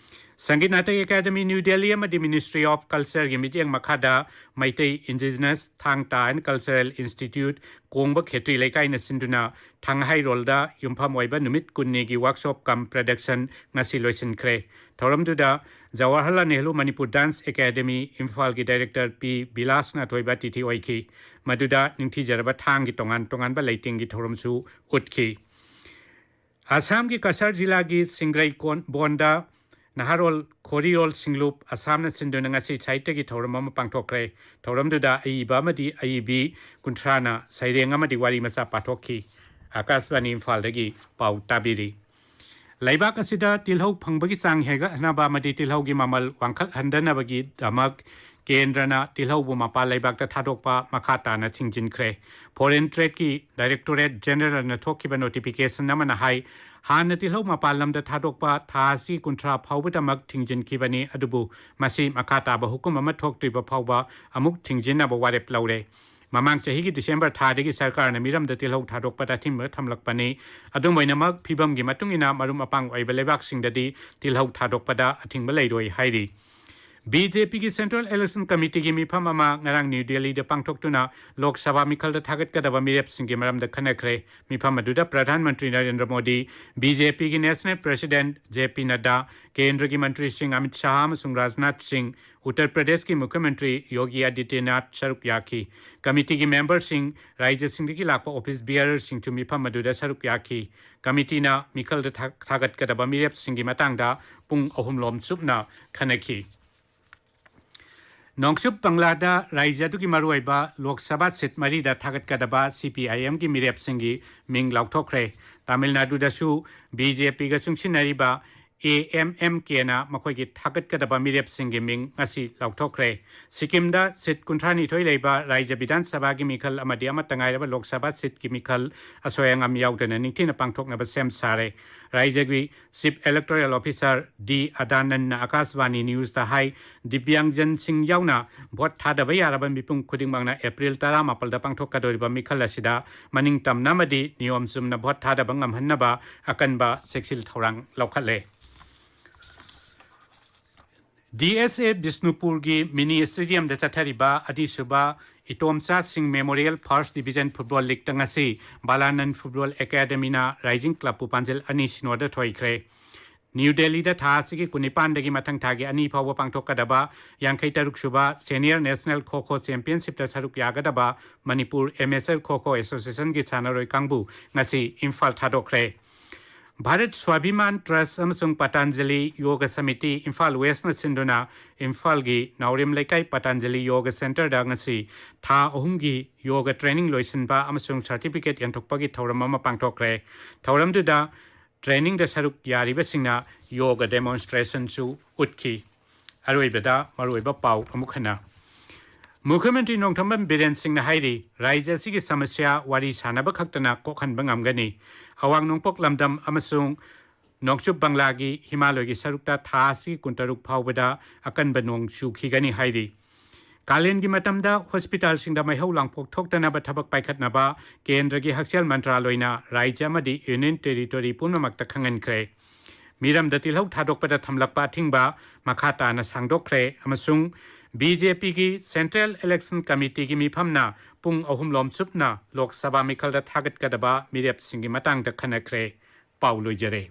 ꯁꯪꯒꯤꯠ ꯅꯥꯇꯛ ꯑꯦꯀꯥꯗꯃꯤ ꯅ꯭ꯌꯨ ꯗꯦꯜꯂꯤ ꯑꯃꯗꯤ ꯃꯤꯅꯤꯁꯇ꯭ꯔꯤ ꯑꯣꯐ ꯀꯜꯆꯔꯒꯤ ꯃꯤꯠꯌꯦꯡ ꯃꯈꯥꯗ ꯃꯩꯇꯩ ꯏꯟꯗꯤꯖꯤꯅꯁ ꯊꯥꯡ ꯇꯥ ꯑꯦꯟ ꯀꯜꯆꯔꯦꯜ ꯏꯟꯁꯇꯤꯇ꯭ꯌꯨꯠ ꯀꯣꯡꯕ ꯈꯦꯇ꯭ꯔꯤ ꯂꯩꯀꯥꯏꯅ ꯁꯤꯟꯗꯨꯅ ꯊꯥꯡꯍꯩꯔꯣꯜꯗ ꯌꯨꯝꯐꯝ ꯑꯣꯏꯕ ꯅꯨꯃꯤꯠ ꯀꯨꯟꯅꯤꯒꯤ ꯋꯥꯔꯛꯁꯣꯞ ꯀꯝ ꯄ꯭ꯔꯗꯛꯁꯟ ꯉꯁꯤ ꯂꯣꯏꯁꯤꯟꯈ꯭ꯔꯦ꯫ ꯊꯧꯔꯝꯗꯨꯗ ꯖꯋꯥꯍꯔꯂꯥꯜ ꯅꯦꯍꯔꯨ ꯃꯅꯤꯄꯨꯔ ꯗꯥꯟꯁ ꯑꯦꯀꯥꯗꯃꯤ ꯏꯝꯐꯥꯜꯒꯤ ꯗꯥꯏꯔꯦꯛꯇꯔ ꯄꯤ ꯕꯤꯂꯥꯁꯅ ꯑꯊꯣꯏꯕ ꯑꯇꯤꯊꯤ ꯑꯣꯏꯈꯤ꯫ ꯃꯗꯨꯗ ꯅꯤꯡꯊꯤꯖꯔꯕ ꯊꯥꯡꯒꯤ ꯇꯣꯉꯥꯟ ꯇꯣꯉꯥꯟꯕ ꯂꯩꯇꯦꯡꯒꯤ ꯊꯧꯔꯝꯁꯨ ꯎꯠꯈꯤ꯫ ꯑꯁꯥꯝꯒꯤ ꯀꯁꯥꯔ ꯖꯤꯂꯥꯒꯤ ꯁꯤꯡꯒ꯭ꯔꯩ ꯀꯣꯟ-, ꯕꯣꯟꯗ ꯅꯍꯥꯔꯣꯜ ꯈꯣꯔꯤꯔꯣꯜ ꯁꯤꯡꯂꯨꯞ ꯑꯁꯥꯝꯅ ꯁꯤꯟꯗꯨꯅ ꯉꯁꯤ ꯁꯥꯍꯤꯇ꯭ꯌꯒꯤ ꯊꯧꯔꯝ ꯑꯃ ꯄꯥꯡꯊꯣꯛꯈ꯭ꯔꯦ꯫ ꯊꯧꯔꯝꯗꯨꯗ ꯑꯏꯕ ꯑꯃꯗꯤ ꯑꯏꯕꯤ ꯀꯨꯟꯊ꯭ꯔꯥꯅ ꯁꯩꯔꯦꯡ ꯑꯃꯗꯤ ꯋꯥꯔꯤ ꯃꯆꯥ ꯄꯥꯊꯣꯛꯈꯤ꯫ ꯑꯀꯥꯁꯕꯥꯅꯤ ꯏꯝꯐꯥꯜꯗꯒꯤ ꯄꯥꯎ ꯇꯥꯕꯤꯔꯤ꯫ ꯂꯩꯕꯥꯛ ꯑꯁꯤꯗ ꯇꯤꯜꯍꯧ ꯐꯪꯕꯒꯤ ꯆꯥꯡ ꯍꯦꯟꯒꯠꯍꯟꯅꯕ ꯑꯃꯗꯤ ꯇꯤꯜꯍꯧꯒꯤ ꯃꯃꯜ ꯋꯥꯡꯈꯠꯍꯟꯗꯅꯕꯒꯤꯗꯃꯛ ꯀꯦꯟꯗ꯭ꯔꯅ ꯇꯤꯜꯍꯧꯕꯨ ꯃꯄꯥꯟ ꯂꯩꯕꯥꯛꯇ ꯊꯥꯗꯣꯛꯄ ꯃꯈꯥ ꯇꯥꯅ ꯊꯤꯡꯖꯤꯟꯈ꯭ꯔꯦ꯫ ꯐꯣꯔꯦꯟ ꯇ꯭ꯔꯦꯗꯀꯤ ꯗꯥꯏꯔꯦꯛꯇꯣꯔꯦꯠ ꯖꯦꯅꯔꯦꯜꯅ ꯊꯣꯛꯈꯤꯕ ꯅꯣꯇꯤꯐꯤꯀꯦꯁꯟ ꯑꯃꯅ ꯍꯥꯏ, ꯍꯥꯟꯅ ꯇꯤꯜꯍꯧ ꯃꯄꯥꯟ ꯂꯝꯗ ꯊꯥꯗꯣꯛꯄ ꯊꯥ ꯑꯁꯤ ꯀꯨꯟꯊ꯭ꯔꯥ ꯐꯥꯎꯕꯗꯃꯛ ꯊꯤꯡꯖꯤꯟꯈꯤꯕꯅꯤ, ꯑꯗꯨꯕꯨ ꯃꯁꯤ ꯃꯈꯥ ꯇꯥꯕ ꯍꯨꯀꯨꯝ ꯑꯃ ꯊꯣꯛꯇ꯭ꯔꯤꯕ ꯐꯥꯎꯕ ꯑꯃꯨꯛ ꯊꯤꯡꯖꯤꯟꯅꯕ ꯋꯥꯔꯦꯞ ꯂꯧꯔꯦ꯫ ꯃꯃꯥꯡ ꯆꯍꯤꯒꯤ ꯗꯤꯁꯦꯝꯕꯔ ꯊꯥꯗꯒꯤ ꯁꯔꯀꯥꯔꯅ ꯃꯤꯔꯝꯗ ꯇꯤꯜꯍꯧ ꯊꯥꯗꯣꯛꯄꯗ ꯑꯊꯤꯡꯕ ꯊꯝꯂꯛꯄꯅꯤ꯫ ꯑꯗꯨꯝ ꯑꯣꯏꯅꯃꯛ, ꯐꯤꯕꯝꯒꯤ ꯃꯇꯨꯡ ꯏꯟꯅ ꯃꯔꯨꯞ ꯃꯄꯥꯡ ꯑꯣꯏꯕ ꯂꯩꯕꯥꯛꯁꯤꯡꯗꯗꯤ ꯇꯤꯜꯍꯧ ꯊꯥꯗꯣꯛꯄꯗ ꯑꯊꯤꯡꯕ ꯂꯩꯔꯣꯏ ꯍꯥꯏꯔꯤ꯫ ꯕꯤ ꯖꯦ ꯄꯤꯒꯤ Central Election Committeeꯒꯤ ꯃꯤꯐꯝ ꯑꯃ ꯉꯔꯥꯡ ꯅ꯭ꯌꯨ ꯗꯦꯜꯂꯤꯗ ꯄꯥꯡꯊꯣꯛꯇꯨꯅ ꯂꯣꯛ ꯁꯚꯥ ꯃꯤꯈꯜꯗ ꯊꯥꯒꯠꯀꯗꯕ ꯃꯤꯔꯦꯞꯁꯤꯡꯒꯤ ꯃꯔꯝꯗ ꯈꯟꯅꯈ꯭ꯔꯦ꯫ ꯃꯤꯐꯝ ꯑꯗꯨꯗ ꯄ꯭ꯔꯙꯥꯟ ꯃꯟꯇ꯭ꯔꯤ ꯅꯔꯦꯟꯗ꯭ꯔ ꯃꯣꯗꯤ, ꯕꯤ ꯖꯦ ꯄꯤꯒꯤ National President ꯖꯦ ꯄꯤ ꯅꯗ꯭ꯗꯥ, ꯀꯦꯟꯗ꯭ꯔꯒꯤ ꯃꯟꯇ꯭ꯔꯤꯁꯤꯡ ꯑꯃꯤꯠ ꯁꯥꯍ ꯑꯃꯁꯨꯡ ꯔꯥꯖꯅꯥꯊ ꯁꯤꯡ, ꯎꯠꯇꯔ ꯄ꯭ꯔꯗꯦꯁꯀꯤ ꯃꯨꯈ꯭ꯌ ꯃꯟꯇ꯭ꯔꯤ ꯌꯣꯒꯤ ꯑꯥꯗꯤꯇ꯭ꯌꯅꯥꯊ ꯁꯔꯨꯛ ꯌꯥꯈꯤ꯫ ꯀꯃꯤꯇꯤꯒꯤ ꯃꯦꯝꯕꯔꯁꯤꯡ, ꯔꯥꯏꯖ꯭ꯌꯁꯤꯡꯗꯒꯤ ꯂꯥꯛꯄ ꯑꯣꯐꯤꯁ ꯕꯤꯌꯔꯔꯁꯤꯡꯁꯨ ꯃꯤꯐꯝ ꯑꯗꯨꯗ ꯁꯔꯨꯛ ꯌꯥꯈꯤ꯫ ꯀꯃꯤꯇꯤꯅ ꯃꯤꯈꯜꯗ ꯊꯥ-, ꯊꯥꯒꯠꯀꯗꯕ ꯃꯤꯔꯦꯞꯁꯤꯡꯒꯤ ꯃꯇꯥꯡꯗ ꯄꯨꯡ ꯑꯍꯨꯝꯂꯣꯝ ꯆꯨꯞꯅ ꯈꯟꯅꯈꯤ꯫ ꯅꯣꯡꯆꯨꯞ ꯕꯪꯂꯥꯗ ꯔꯥꯏꯖ꯭ꯌ ꯑꯗꯨꯒꯤ ꯃꯔꯨꯑꯣꯏꯕ ꯂꯣꯛ ꯁꯚꯥ ꯁꯤꯠ ꯃꯔꯤꯗ ꯊꯥꯒꯠꯀꯗꯕ ꯁꯤ ꯄꯤ ꯑꯥꯏ ꯑꯦꯝꯒꯤ ꯃꯤꯔꯦꯞꯁꯤꯡꯒꯤ ꯃꯤꯡ ꯂꯥꯎꯊꯣꯛꯈ꯭ꯔꯦ꯫ ꯇꯥꯃꯤꯜ ꯅꯥꯗꯨꯗꯁꯨ ꯕꯤ ꯖꯦ ꯄꯤꯒ ꯆꯨꯡꯁꯤꯟꯅꯔꯤꯕ ꯑꯦ ꯑꯦꯝ ꯑꯦꯝ ꯀꯦꯅ ꯃꯈꯣꯏꯒꯤ ꯊꯥꯒꯠꯀꯗꯕ ꯃꯤꯔꯦꯞꯁꯤꯡꯒꯤ ꯃꯤꯡ ꯉꯁꯤ ꯂꯥꯎꯊꯣꯛꯈ꯭ꯔꯦ꯫ ꯁꯤꯛꯀꯤꯝꯗ ꯁꯤꯠ ꯀꯨꯟꯊ꯭ꯔꯥꯅꯤꯊꯣꯏ ꯂꯩꯕ ꯔꯥꯏꯖ꯭ꯌ ꯕꯤꯙꯥꯟ ꯁꯚꯥꯒꯤ ꯃꯤꯈꯜ ꯑꯃꯗꯤ ꯑꯃꯠꯇ ꯉꯥꯏꯔꯕ ꯂꯣꯛ ꯁꯚꯥ ꯁꯤꯠꯀꯤ ꯃꯤꯈꯜ ꯑꯁꯣꯏ ꯑꯉꯥꯝ ꯌꯥꯎꯗꯅ ꯅꯤꯡꯊꯤꯅ ꯄꯥꯡꯊꯣꯛꯅꯕ ꯁꯦꯝ ꯁꯥꯔꯦ꯫ ꯔꯥꯏꯖ꯭ꯌꯒꯤ Chief Electoral Officer ꯗꯤ ꯑꯗꯥꯅꯟꯅ ꯑꯀꯥꯁꯕꯥꯅꯤ ꯅ꯭ꯌꯨꯁꯇ ꯍꯥꯏ, ꯗꯤꯕ꯭ꯌꯥꯡꯖꯟꯁꯤꯡ ꯌꯥꯎꯅ ꯚꯣꯠ ꯊꯥꯗꯕ ꯌꯥꯔꯕ ꯃꯤꯄꯨꯝ ꯈꯨꯗꯤꯡꯃꯛꯅ ꯑꯦꯄ꯭ꯔꯤꯜ ꯇꯔꯥꯃꯥꯄꯜꯗ ꯄꯥꯡꯊꯣꯛꯀꯗꯧꯔꯤꯕ ꯃꯤꯈꯜ ꯑꯁꯤꯗ ꯃꯅꯤꯡ ꯇꯝꯅ ꯑꯃꯗꯤ ꯅꯤꯌꯣꯝ ꯆꯨꯝꯅ ꯚꯣꯠ ꯊꯥꯗꯕ ꯉꯝꯍꯟꯅꯕ ꯑꯀꯟꯕ ꯆꯦꯛꯁꯤꯜ ꯊꯧꯔꯥꯡ ꯂꯧꯈꯠꯂꯦ꯫ ꯗꯤ ꯑꯦꯁ ꯑꯦ ꯕꯤꯁꯅꯨꯄꯨꯔꯒꯤ ꯃꯤꯅꯤ ꯁ꯭ꯇꯦꯗꯤꯌꯝꯗ ꯆꯠꯊꯔꯤꯕ ꯑꯅꯤꯁꯨꯕ ꯏꯇꯣꯝꯆꯥ ꯁꯤꯡ ꯃꯦꯃꯣꯔꯤꯌꯦꯜ ꯐꯥꯔꯁ ꯗꯤꯕꯤꯖꯟ ꯐꯨꯠꯕꯣꯜ ꯂꯤꯒꯇ ꯉꯁꯤ ꯕꯥꯂꯥꯅꯟ ꯐꯨꯠꯕꯣꯜ ꯑꯦꯀꯥꯗꯃꯤꯅ ꯔꯥꯏꯖꯤꯡ ꯀ꯭ꯂꯕꯄꯨ ꯄꯥꯟꯖꯤꯜ ꯑꯅꯤ ꯁꯤꯅꯣꯗ ꯊꯣꯏꯈ꯭ꯔꯦ꯫ ꯅ꯭ꯌꯨ ꯗꯦꯜꯂꯤꯗ ꯊꯥ ꯑꯁꯤꯒꯤ ꯀꯨꯟꯅꯤꯄꯥꯟꯗꯒꯤ ꯃꯊꯪ ꯊꯥꯒꯤ ꯑꯅꯤ ꯐꯥꯎꯕ ꯄꯥꯡꯊꯣꯛꯀꯗꯕ ꯌꯥꯡꯈꯩ ꯇꯔꯨꯛ ꯁꯨꯕ ꯁꯦꯅꯤꯌꯔ ꯅꯦꯁꯅꯦꯜ ꯈꯣ ꯈꯣ ꯆꯦꯝꯄꯤꯌꯟꯁꯤꯞꯇ ꯁꯔꯨꯛ ꯌꯥꯒꯗꯕ ꯃꯅꯤꯄꯨꯔ ꯑꯦꯃꯦꯆꯔ ꯈꯣ ꯈꯣ ꯑꯦꯁꯣꯁꯤꯌꯦꯁꯟꯒꯤ ꯁꯥꯟꯅꯔꯣꯏ ꯀꯥꯡꯕꯨ ꯉꯁꯤ ꯏꯝꯐꯥꯜ ꯊꯥꯗꯣꯛꯈ꯭ꯔꯦ꯫ ꯚꯥꯔꯠ ꯁ꯭ꯋꯥꯚꯤꯃꯥꯟ ꯇ꯭ꯔꯁ ꯑꯃꯁꯨꯡ ꯄꯇꯥꯟꯖꯂꯤ ꯌꯣꯒ ꯁꯃꯤꯇꯤ ꯏꯝꯐꯥꯜ ꯋꯦꯁꯅ ꯁꯤꯟꯗꯨꯅ ꯏꯝꯐꯥꯜꯒꯤ ꯅꯥꯎꯔꯦꯝ ꯂꯩꯀꯥꯏ ꯄꯇꯥꯟꯖꯂꯤ ꯌꯣꯒ ꯁꯦꯟꯇꯔꯗ ꯉꯁꯤ ꯊꯥ ꯑꯍꯨꯝꯒꯤ ꯌꯣꯒ ꯇ꯭ꯔꯦꯅꯤꯡ ꯂꯣꯏꯁꯤꯟꯕ ꯑꯃꯁꯨꯡ ꯁꯔꯇꯤꯐꯤꯀꯦꯠ ꯌꯦꯟꯊꯣꯛꯄꯒꯤ ꯊꯧꯔꯝ ꯑꯃ ꯄꯥꯡꯊꯣꯛꯈ꯭ꯔꯦ꯫ ꯊꯧꯔꯝꯗꯨꯗ ꯇ꯭ꯔꯦꯅꯤꯡꯗ ꯁꯔꯨꯛ ꯌꯥꯔꯤꯕꯁꯤꯡꯅ ꯌꯣꯒ ꯗꯦꯃꯣꯟꯁꯇ꯭ꯔꯦꯁꯟꯁꯨ ꯎꯠꯈꯤ꯫ ꯑꯔꯣꯏꯕꯗ ꯃꯔꯨꯑꯣꯏꯕ ꯄꯥꯎ ꯑꯃꯨꯛ ꯍꯟꯅ꯫ ꯃꯨꯈ꯭ꯌ ꯃꯟꯇ꯭ꯔꯤ ꯅꯣꯡꯊꯣꯝꯕꯝ ꯕꯤꯔꯦꯟ ꯁꯤꯡꯅ ꯍꯥꯏꯔꯤ, ꯔꯥꯏꯖ꯭ꯌ ꯑꯁꯤꯒꯤ ꯁꯃꯁ꯭ꯌꯥ ꯋꯥꯔꯤ ꯁꯥꯅꯕ ꯈꯛꯇꯅ ꯀꯣꯛꯍꯟꯕ ꯉꯝꯒꯅꯤ꯫ ꯑꯋꯥꯡ ꯅꯣꯡꯄꯣꯛ ꯂꯝꯗꯝ ꯑꯃꯁꯨꯡ ꯅꯣꯡꯆꯨꯞ ꯕꯪꯂꯥꯒꯤ ꯍꯤꯃꯥꯂꯣꯏꯒꯤ ꯁꯔꯨꯛꯇ ꯊꯥ ꯑꯁꯤꯒꯤ ꯀꯨꯟꯇꯔꯨꯛ ꯐꯥꯎꯕꯗ ꯑꯀꯟꯕ ꯅꯣꯡ ꯆꯨꯈꯤꯒꯅꯤ ꯍꯥꯏꯔꯤ꯫ ꯀꯥꯂꯦꯟꯒꯤ ꯃꯇꯝꯗ ꯍꯣꯁꯄꯤꯇꯥꯜꯁꯤꯡꯗ ꯃꯩꯍꯧ ꯂꯥꯡꯄꯣꯛ ꯊꯣꯛꯇꯅꯕ ꯊꯕꯛ ꯄꯥꯏꯈꯠꯅꯕ ꯀꯦꯟꯗ꯭ꯔꯒꯤ ꯍꯛꯁꯦꯜ ꯃꯟꯇ꯭ꯔꯥꯂꯣꯏꯅ ꯔꯥꯏꯖ꯭ꯌ ꯑꯃꯗꯤ ꯌꯨꯅꯤꯌꯟ ꯇꯦꯔꯤꯇꯣꯔꯤ ꯄꯨꯝꯅꯃꯛꯇ ꯈꯪꯍꯟꯈ꯭ꯔꯦ꯫ ꯃꯤꯔꯝꯗ ꯇꯤꯜꯍꯧ ꯊꯥꯗꯣꯛꯄꯗ ꯊꯝꯂꯛꯄ ꯑꯊꯤꯡꯕ ꯃꯈꯥ ꯇꯥꯅ ꯁꯥꯡꯗꯣꯛꯈ꯭ꯔꯦ ꯑꯃꯁꯨꯡ ꯕꯤ ꯖꯦ ꯄꯤꯒꯤ Central Election Committeeꯒꯤ ꯃꯤꯐꯝꯅ ꯄꯨꯡ ꯑꯍꯨꯝ ꯂꯣꯝꯆꯨꯞꯅ ꯂꯣꯛ ꯁꯚꯥ ꯃꯤꯈꯜꯗ ꯊꯥꯒꯠꯀꯗꯕ ꯃꯤꯔꯦꯞꯁꯤꯡꯒꯤ ꯃꯇꯥꯡꯗ ꯈꯟꯅꯈ꯭ꯔꯦ꯫ ꯄꯥꯎ ꯂꯣꯏꯖꯔꯦ꯫